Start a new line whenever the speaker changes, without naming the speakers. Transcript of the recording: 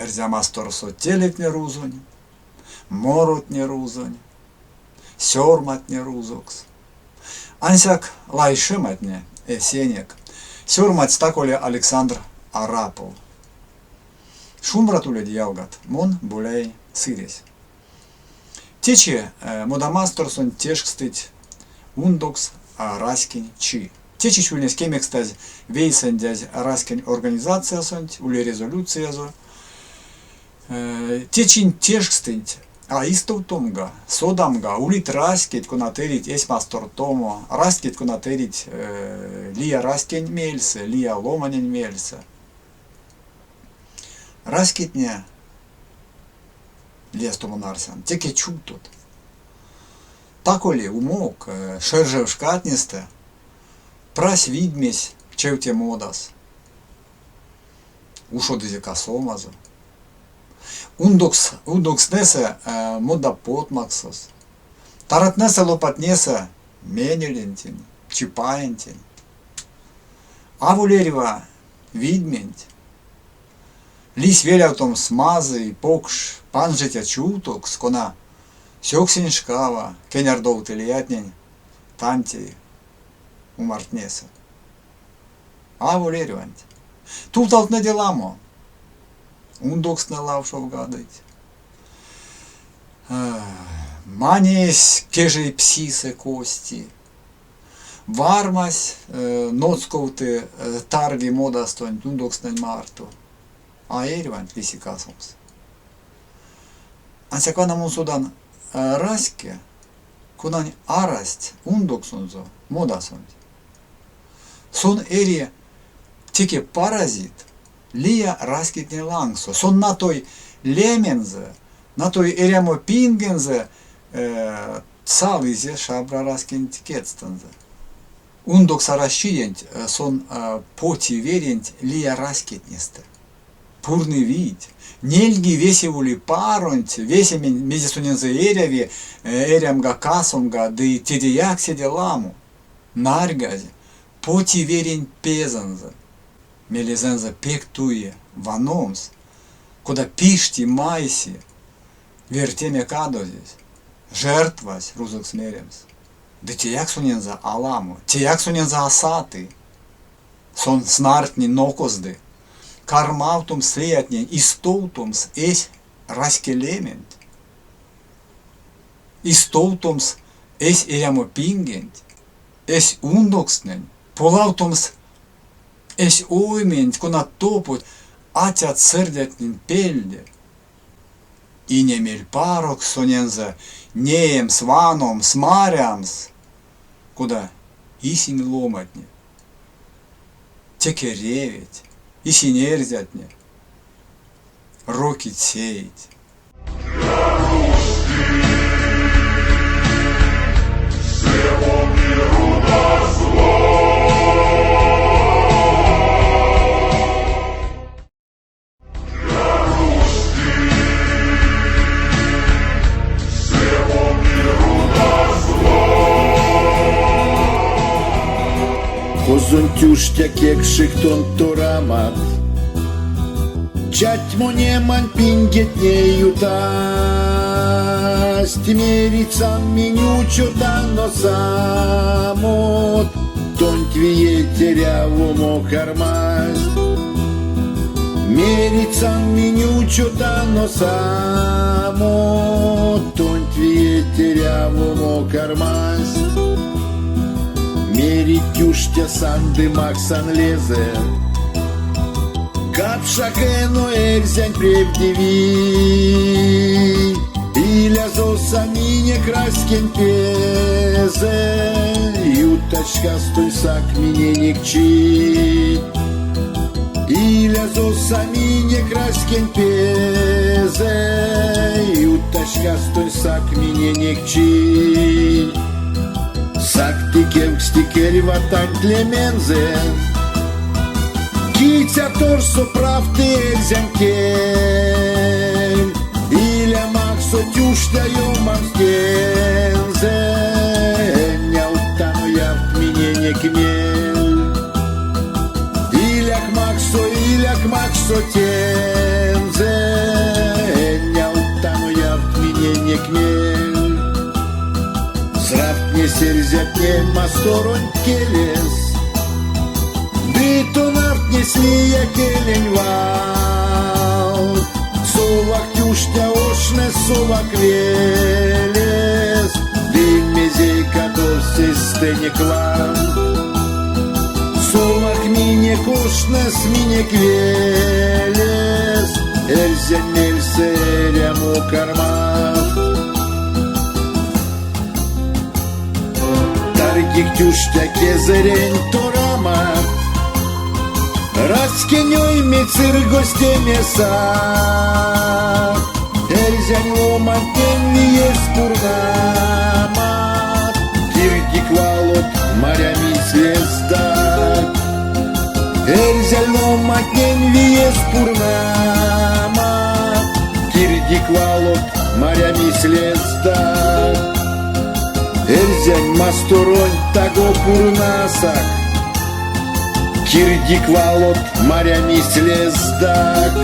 Эрзя масторсо телетне рузонь, моротне рузонь, сёрматне рузокс. Ансяк лайшематне эсенек, сёрмадсь та-коли Александр Арапов. Шумбрат улить, ялгат, мон Боляень Сыресь. Течи модамасторсонть тешкстыть ундокс раськень чи. Течи ульнесь кемекстазь вейсэндязь раськень организациясонть, ули резолюциязо. Течинь тешкстынть а истовтомга, содамга, улить раськеть, конат эрить эсь мастортомо, раськеть, конат эрить лия раськень мельсэ, лия ломанень мельсэ. Раськетне лиясто мон арсян, теке чувтот. Тако-ли умок, шержев шкатнестэ, прась видьмесь чевте модас. Ушодызе касомазо. Ундокс, ундокстнэсэ мода потмаксос, тарадтнэсэ-лопатнесэ менелентень, чипаентень. Аволь эрьва видьменть лись велявтомс мазый, покш, панжиця чувтокс, кона сёксень шкава кенярдовты лиятнень тантей умартнесэ. Аволь эрьванть. Тувталтнэде ламо. Ундокстнэ лавшовгадыть. Манесь кежей псисэ кости. Вармась ноцковты тарги модастонть ундокстнэнь марто. А эрьванть лиси касомс. Ансяк вана мон содан раське, конань арасть ундоксонзо модасонть. Сон эри теке паразит лия раськетнень лангсо. Сон натой лемензэ, натой эрямо пингензэ салызе шабра раськенть кедьстэнзэ. Ундокс арасьчиденть сон поти веренть лия раськетнестэ. Пурны вийть, нельги весе ули паронть, весемень, мезе сонензэ эряви, эрямга, касомга ды тедеяк седе ламо. Нарьгазь, поти верень пезэнзэ. Мелезэнзэ пек туи ваномс, кода пишти, майси, вертеме кадозесь, жертвась, рузокс меремс. Ды теяк сонензэ аламо, теяк сонензэ а саты. Сон снартни нокозды, кармавтомс лиятнень истовтомс эсь раськелементь, истовтомс эсь эрямопингенть, эсь ундокстнэнь, полавтомс эсь ойменть, кона топодсь атят-сэрдятнень пельде. Ине мельпарокс сонензэ неемс, ваномс, марямс, кода исень ломантне, теке реветь, исень эрзятне, рокить сеить.
Козонь тюштя кекшик тон торамат, Чатьмонемань пингетне ютасть, Мерицам минь учотано самот, Тонть виеть эрявомо кармасть. Мерицам минь учотано само, Тонть виеть эрявомо кармасть. Мерить тюштя сан ды максан лезэ, Капшак эно эрзянь превдеви, Илязо саминек раськень пезэ, Ютачкастонь сак миненек чить. Илязо саминек раськень пезэ, Ютачкастонь сак миненек чить. Сак ты кевкстик эрьватанть лемензэ, Киця торсо правты эрзянь кель, Иля максо тюштя ёмамс тензэ, Энялдтано явт миненек мель. Иляк максо, иляк максо тензэ. масторонть келес Ды тонавтнесь лия келень валт. Совак Тюштя ошнес, совак велес, Ды мезе кадовсь эстенек вант. Совак минек ошнес, минек велес, Эрзянь мельсэ эрямо кармавт. Таргик Тюштя кезэрень торамат, Раськень ойметь сыргозтеме сат. Эрзянь ломантнень виест пурнамат, Кирдик валот, марямизь лездат. Эрзянь ломантнень виест пурнамат, Кирдик валот, марямизь лездат. Эрзянь масторонть таго пурнасак, Кирдик валот, марямизь лездак.